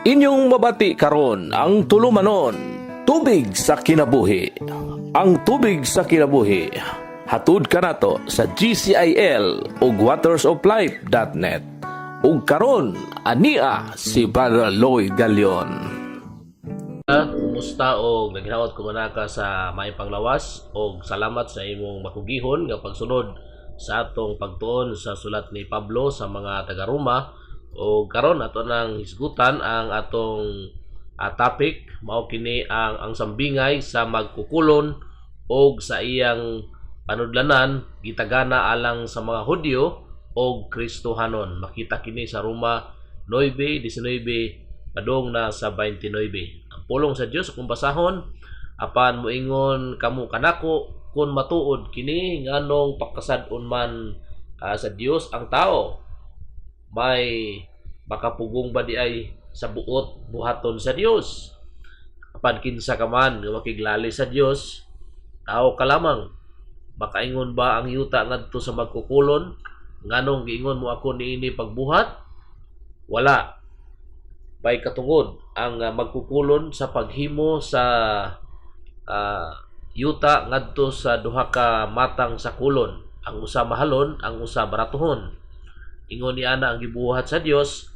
Inyong mabati karon ang tulumanon, Tubig sa Kinabuhi. Ang Tubig sa Kinabuhi, hatud kanato sa GCIL ug watersoflife.net. Ug karon ania si Brother Lloyd Galion. Kumusta og naghinaot ko manaka sa maayong panglawas og salamat sa imong makugihon nga pagsunod sa atong pagtuon sa sulat ni Pablo sa mga taga-Roma. Og karon ato nang hisgutan ang atong topic. Mao kini ang sambingay sa magkukulon og sa iyang panudlanan gitagana alang sa mga Hudyo og Kristohanon. Makita kini sa Roma 9:19 padung na sa 29. Ang pulong sa Dios kung basahon: "Apan moingon kamo kanako, 'Kon matuod kini, nganong pakasad-on man sa Dios ang tao? May makapugong ba diay sa buot buhaton sa Dios?' Apan kinsa ka man nga makiglali sa Dios, tao ka lamang. Makaingon ba ang yuta ngadto sa magkukulon, 'Nganong giingon mo ako niini pagbuhat?' Wala bay katungod ang magkukulon sa paghimo sa yuta ngadto sa duha ka matang sa kulon, ang usa mahalon, ang usa baratuhon. Ingon ni ana ang gibuhat sa Dios,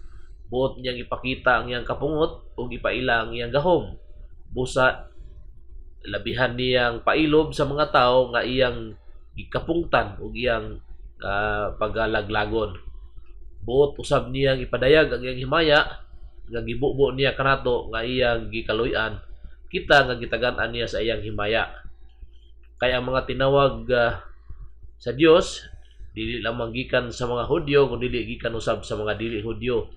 buot niyang ipakita ang iyang kapungot ug ipaila ang iyang gahom. Busa labihan niyang pailob sa mga tawo nga iyang gikapungtan ug iyang pagalaglagon. Buot usab niyang ipadayag ang iyang himaya nga gibubo niya kanato nga iyang gikaluy-an, kita nga gitagan-an niya sa iyang himaya. Kay ang mga tinawag sa Dios dili lamang gikan sa mga Hudyo kundi gikan usab sa mga dili Hudyo.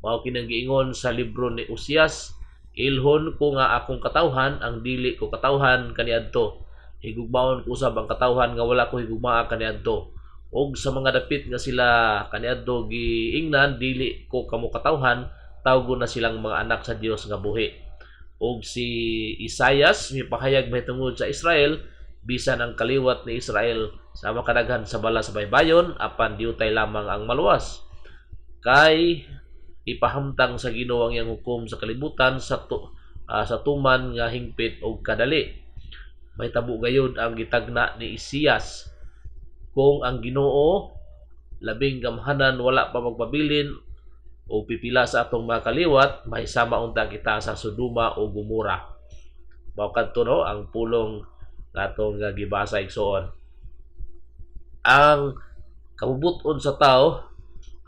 Mao kinang giingon sa libro ni Osias: 'Ilhon ko nga akong katawhan ang dili ko katawhan kaniadto. Higugmaon ko usab ang katawhan nga wala ko higugmaa kaniadto. Ug sa mga dapit nga sila kaniadto giingnan, 'Dili ko kamo katawhan,' tawgon na silang mga anak sa Dios nga buhi.' Ug si Isayas mipahayag mahitungod sa Israel: 'Bisan ang kaliwat ni Israel sama kadaghan sa bala sa baybayon, apan diutay lamang ang maluwas. Kay ipahamtang sa Ginoo ang iyang hukom sa kalibutan sa tuman nga hingpit og kadali.' Mahitabo gayud ang gitagna ni Isaias: 'Kung ang Ginoo labing gamhanan wala pa magpabilin o pipila sa atong mga kaliwat, mahisama unta kita sa Sodoma o Gomora.' Mao kadto, no, ang pulong nga atong gibasa, igsoon. Ang kabubut-on sa tao,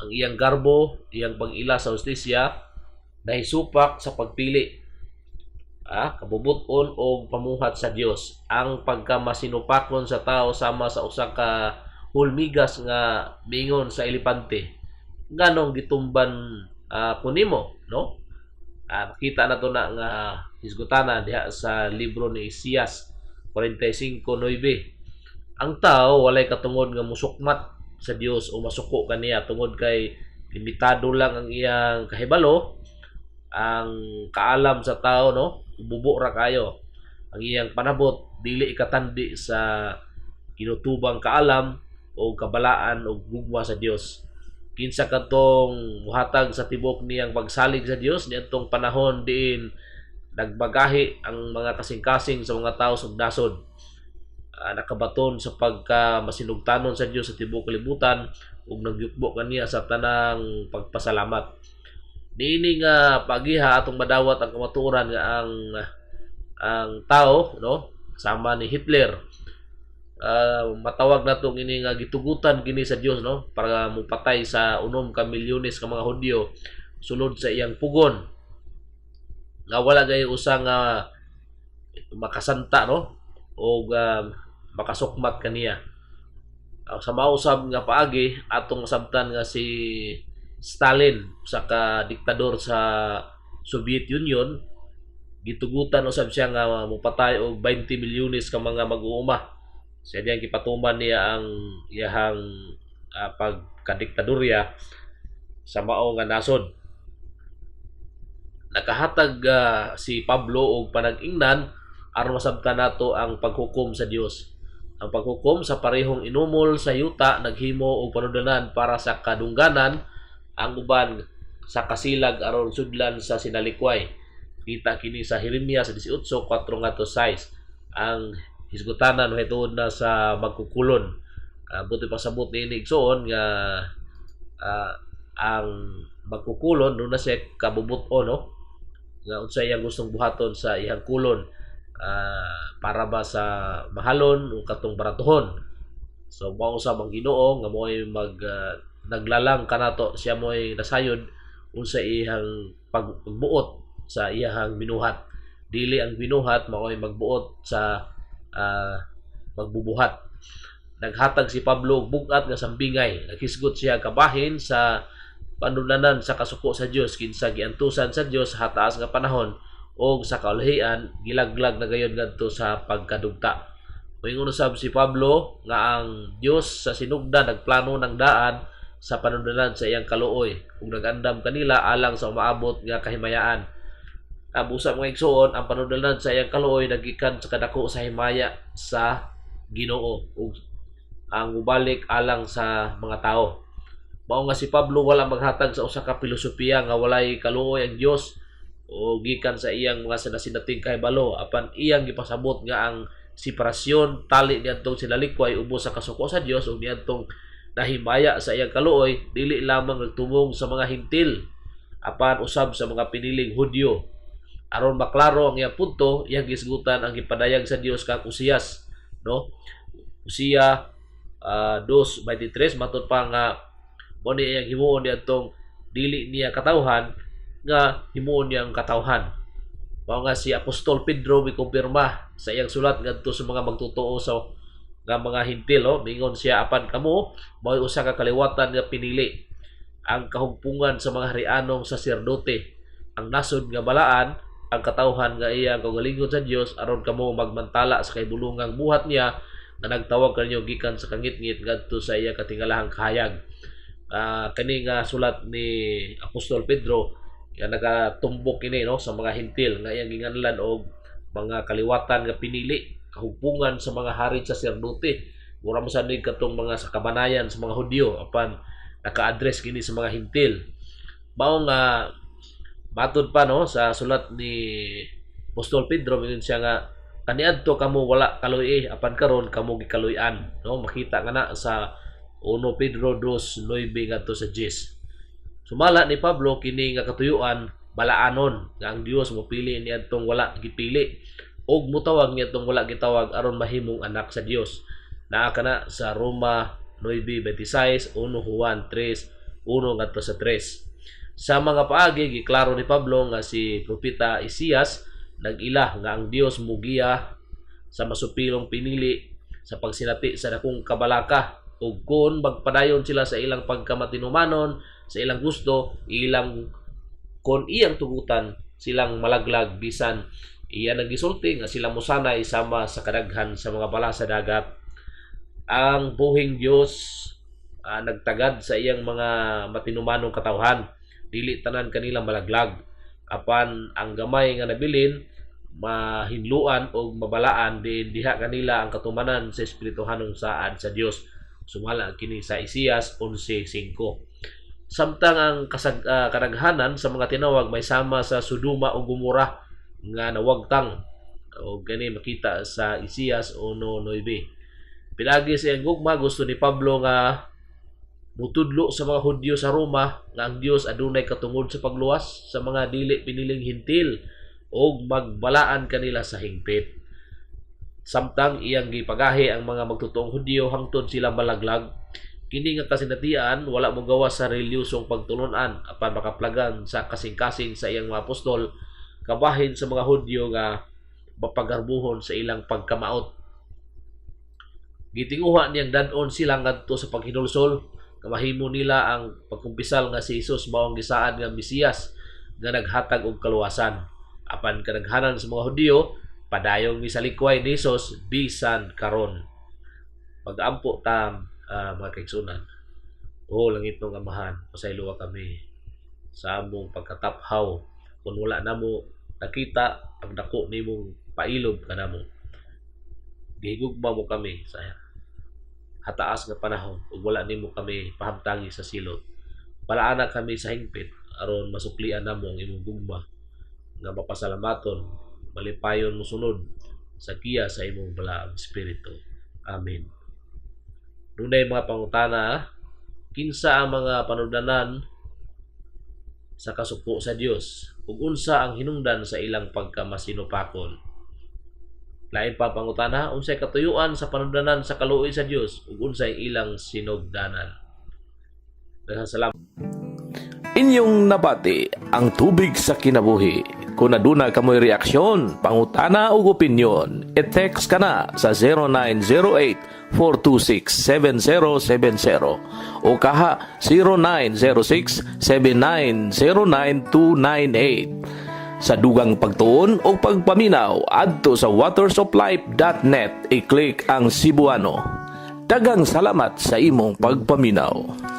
ang iyang garbo, iyang pag-ila sa hustisya, nahisupak sa pagpili. Kabubut-on o pamuhat sa Dios. Ang pagkamasinupakon sa tao sama sa usa ka hulmigas nga mingon sa elepante, 'Nganong gitumban ko nimo?' no? Makita na to na nga hisgutana diha sa libro ni Isaias 45:9. Ang tao walay katungod nga musukmat sa Dios o masuko kaniya tungod kay limitado lang ang iyang kahibalo. Ang kaalam sa tao, no, bubo ra kayo. Ang iyang panabot dili ikatandi sa kinutubang kaalam o kabalaan o gugma sa Dios. Kinsa kadtong muhatag sa tibok niyang pagsalig sa Dios niadtong panahon diin nagbagahi ang mga kasing-kasing sa mga tao sa nasod, nakabaton sa pagka masinugtanon sa Dios sa tibuok kalibutan ug nagyukbo kaniya sa tanang pagpasalamat? Niini nga pagiha atong madawat ang kamatuoran nga ang tao, no, sama ni Hitler, matawag nato ini nga gitugutan kini sa Dios, no, para mopatay sa 6 ka milyones ka mga Hudyo sulod sa iyang pugon nga wala gay usa nga makasanta, no, o makasukmat kaniya. Sa mausab nga paagi atong masabtan nga si Stalin, usa ka diktador sa Soviet Union, gitugutan usab siya nga mopatay og 20 milyones ka mga mag-uuma sa diyang gipatuman niya ang iyahang pagkadiktadorya sa mao nga nasod. Nakahatag si Pablo og panag-ingnan aron masabtan nato ang paghukom sa Dios. Ang paghukom sa parehong inumol sa yuta naghimo og panudlanan para sa kadungganan ang uban. Sa kasilag aron sudlan sa sinalikway. Kita kini sa Jeremias 18:4 ngadto 6. Ang hisgutanan mahitungod na sa magkukulon. Buti pasabot niini, igsoon, nga ang magkukulon duna siya kabubut-on, no, nga unsa iyang gustong buhaton sa iyang kulon, para ba sa mahalon o katong baratuhon. So mao usab ang Ginoo nga mo'y mag naglalang kanato, siya mo'y nasayod unsa iyang pagbuot sa iyang binuhat. Dili ang binuhat mao'y magbuot sa magbubuhat. Naghatag si Pablo og bug-at nga sambingay. Naghisgot siya kabahin sa panudlanan sa kasuko sa Dios, kinsa giantusan sa Dios sa hataas nga panahon og sa kaulahian gilaglag na gayon ngadto sa pagkadugta. Moingon usab si Pablo nga ang Dios sa sinugdan nagplano ng daan sa panudlanan sa iyang kaluoy ug nagandam kanila alang sa umaabot nga kahimayaan. Busa, mga igsoon, ang panudlanan sa iyang kaluoy nagikan sa kadako sa himaya sa Ginoo ug ang mubalik alang sa mga tao. Mao nga si Pablo wala maghatag sa usa ka pilosopiya nga walay kaluoy ang Dios o gikan sa iyang mga sinasinating kahibalo, apan iyang gipasabot nga ang separasyon tali niadtong sinalikway ubos sa kasuko sa Dios ug niadtong nahimaya sa iyang kaluoy dili lamang nagtumong sa mga Hentil apan usab sa mga piniling Hudyo. Aron maklaro ang iyang punto, iyang gisgutan ang gipadayag sa Dios kang Osias, no? Hosea 2:23. Matud pa nga mo ni iyang himuon niadtong dili niya katawhan nga himuon niyang katawhan. Mao nga si Apostol Pedro mikumpirma sa iyang sulat ngadto sa mga magtotoo sa nga mga Hentil, oh. Mingon siya, "Apan kamo mao'y usa ka kaliwatan nga pinili, ang kahugpungan sa mga harianong saserdote, ang nasod nga balaan, ang katawhan nga iya ang kaugalingon sa Dios, aron kamo magmantala sa kahibulongang buhat niya nga nagtawag kanyo gikan sa kangitngit ngadto sa iya katingalahang kahayag." Kani nga sulat ni Apostol Pedro nga nagatumbok kini, no, sa mga Hentil nga iyang ginganlan og mga kaliwatan nga pinili, kahugpungan sa mga hari saserdote. Mura mo sa katong mga sa kabanayan sa mga Hudyo, apan naka-address kini sa mga Hentil. Mao nga matud pa, no, sa sulat ni Apostol Pedro, mingon siya nga kaniadto kamo wala kaluy apan karon kamo gikaluy-an, no? Makita nga na sa 1 Pedro 2:9 ngadto sa 10. Sumala ni Pablo, kini nga katuyuan balaanon nga ang Dios mopili niadtong wala gipili ug mutawag niadtong wala gitawag aron mahimong anak sa Dios. Naa kana sa Roma 9:26, 1 Juan 3:1 ngadto sa 3. Sa mga paagi, giklaro ni Pablo nga si Propeta Isaias nag-ila nga ang Dios mugiya sa masupilong pinili sa pagsinati sa dakong kabalaka ug kon magpadayon sila sa ilang pagkamatinumanon sa ilang gusto, ilang kon iyang tugutan silang malaglag, bisan iya nang gisulti nga sila mosanay sama sa kadaghan sa mga bala sa dagat. Ang buhing Dios nagtagad sa iyang mga matinumanong katawhan. Dili tanan kanila malaglag, apan ang gamay nga nabilin mahinluan o mabalaan diin diha kanila ang katumanan sa espirituhanong saad sa Dios, sumala kini sa Isaias 11:5. Samtang ang kadaghanan sa mga tinawag may sama sa Sodoma o Gomora nga nawagtang, o gani makita sa Isaias 1:9. Pinagi sa iyang gugma, gusto ni Pablo nga mutudlo sa mga Hudyo sa Roma nga ang Dios adunay katungod sa pagluwas sa mga dili piniling Hentil ug magbalaan kanila sa hingpit. Samtang iyang gipagahi ang mga magtotoong Hudyo hangtod sila malaglag, kini nga kasinatian wala mogawas sa relihiyosong pagtulon-an apan makaplagan sa kasing-kasing sa iyang mga apostol kabahin sa mga Hudyo nga mapagarbuhon sa ilang pagkamaot. Gitinguha niyang dad-on sila ngadto sa paghinulsol nga mahimo nila ang pagkumpisal nga si Jesus mao ang gisaad nga Mesiyas nga naghatag og kaluwasan. Apan kadaghanan sa mga Hudyo padayong misalikway ni Jesus bisan karon. Pag-ampo ta, mga kaigsunan. O langitnong Amahan, pasayloa kami sa among pagkataphaw kung wala namo nakita ang dako nimong pailob kanamo. Gihigugma mo kami sa hataas nga panahon ug wala nimo kami pahamtangi sa silot. Balaana kami sa hingpit aron masuklian namo ang imong gugma nga mapasalamaton, malipayon mosunod sa giya sa imong Balaang Espiritu. Amen. Dunay mga pangutana: kinsa ang mga panudlanan sa kasuko sa Dios ug unsa ang hinungdan sa ilang pagkamasinupakon? Lain pa pangutana, unsay katuyuan sa panudlanan sa kaluoy sa Dios ug unsay ilang sinugdanan? Daghang salamat. Inyong nabati ang Tubig sa Kinabuhi. Kung aduna kamoy reaksyon, pangutana ug opinyon, i-text kana sa 0908-426-7070 o kaha 0906-7909298. Sa dugang pagtuon o pagpaminaw, adto sa watersoflife.net, i-click ang Cebuano. Daghang salamat sa imong pagpaminaw.